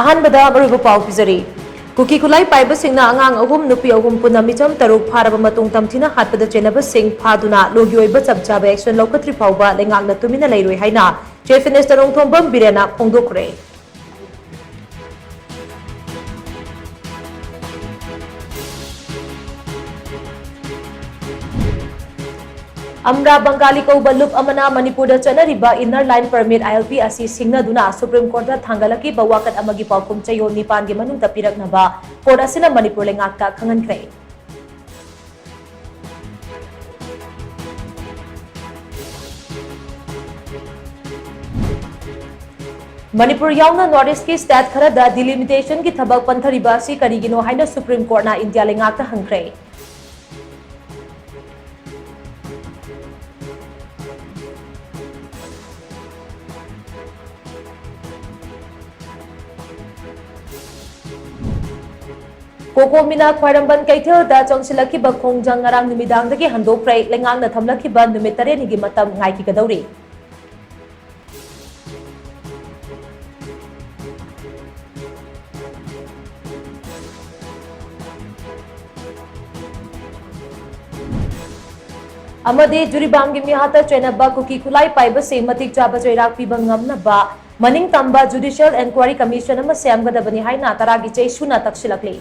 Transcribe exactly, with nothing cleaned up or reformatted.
ꯑꯍꯥꯟꯕꯗ ꯃꯔꯨꯑꯣꯏꯕ ꯄꯥꯎ ꯄꯤꯖꯔꯤ꯫ ꯀꯨꯀꯤ ꯈꯨꯠꯂꯥꯏ ꯄꯥꯏꯕꯁꯤꯡꯅ ꯑꯉꯥꯡ ꯑꯍꯨꯝ, ꯅꯨꯄꯤ ꯑꯍꯨꯝ, ꯄꯨꯟꯅ ꯃꯤꯆꯝ ꯇꯔꯨꯛ ꯐꯥꯔꯕ ꯃꯇꯨꯡ ꯇꯝꯊꯤꯅ ꯍꯥꯠꯄꯗ ꯆꯦꯟꯅꯕꯁꯤꯡ ꯐꯥꯗꯨꯅ ꯂꯣꯒꯤ ꯑꯣꯏꯕ ꯆꯞ ꯆꯥꯕ action ꯂꯧꯈꯠꯇ꯭ꯔꯤ ꯐꯥꯎꯕ ꯂꯩꯉꯥꯛꯅ ꯇꯨꯃꯤꯟꯅ ꯂꯩꯔꯣꯏ ꯍꯥꯏꯅ Chief Minister ꯅꯣꯡꯊꯣꯝꯕꯝ ꯕꯤꯔꯦꯟꯅ ꯐꯣꯡꯗꯣꯛꯈ꯭ꯔꯦ꯫ ꯑꯝꯔꯥ ꯕꯪꯒꯥꯂꯤ ꯀꯧꯕ ꯂꯨꯞ ꯑꯃꯅ ꯃꯅꯤꯄꯨꯔꯗ ꯆꯠꯅꯔꯤꯕ Inner Line Permit, I L P, ꯑꯁꯤ ꯁꯤꯡꯅꯗꯨꯅ Supreme Courtꯇ ꯊꯥꯡꯒꯠꯂꯛꯈꯤꯕ ꯋꯥꯀꯠ ꯑꯃꯒꯤ ꯄꯥꯎꯈꯨꯝ ꯆꯌꯣꯜ ꯅꯤꯄꯥꯟꯒꯤ ꯃꯅꯨꯡꯗ ꯄꯤꯔꯛꯅꯕ court ꯑꯁꯤꯅ ꯃꯅꯤꯄꯨꯔ ꯂꯩꯉꯥꯛꯇ ꯈꯪꯍꯟꯈ꯭ꯔꯦ꯫ ꯃꯅꯤꯄꯨꯔ ꯌꯥꯎꯅ North Eastꯀꯤ state ꯈꯔꯗ delimitationꯒꯤ ꯊꯕꯛ ꯄꯟꯊꯔꯤꯕ ꯑꯁꯤ ꯀꯔꯤꯒꯤꯅꯣ ꯍꯥꯏꯅ Supreme Courtꯅ ꯏꯟꯗꯤꯌꯥ ꯂꯩꯉꯥꯛꯇ ꯍꯪꯈ꯭ꯔꯦ꯫ ꯀꯣꯀꯣꯃꯤꯅ ꯈ꯭ꯋꯥꯏꯔꯝꯕꯟ ꯀꯩꯊꯦꯜꯗ ꯆꯪꯁꯤꯜꯂꯛꯈꯤꯕ ꯈꯣꯡꯖꯪ ꯉꯔꯥꯡ ꯅꯨꯃꯤꯗꯥꯡꯗꯒꯤ ꯍꯟꯗꯣꯛꯈ꯭ꯔꯦ꯫ ꯂꯩꯉꯥꯛꯅ ꯊꯝꯂꯛꯈꯤꯕ ꯅꯨꯃꯤꯠ ꯇꯔꯦꯠꯅꯤꯒꯤ ꯃꯇꯝ ꯉꯥꯏꯈꯤꯒꯗꯧꯔꯤ꯫ ꯑꯃꯗꯤ ꯖꯨꯔꯤꯕꯥꯝꯒꯤ ꯃꯤꯍꯥꯠꯇ ꯆꯦꯟꯅꯕ ꯀꯨꯀꯤ ꯈꯨꯠꯂꯥꯏ ꯄꯥꯏꯕꯁꯤꯡ ꯃꯇꯤꯛ ꯆꯥꯕ ꯆꯩꯔꯥꯛ ꯄꯤꯕ ꯉꯝꯅꯕ ꯃꯅꯤꯡ ꯇꯝꯕ Judicial Enquiry Commission ꯑꯃ ꯁꯦꯝꯒꯗꯕꯅꯤ ꯍꯥꯏꯅ ꯇꯔꯥꯒꯤ ꯆꯩꯁꯨꯅ ꯇꯛꯁꯤꯜꯂꯛꯂꯤ꯫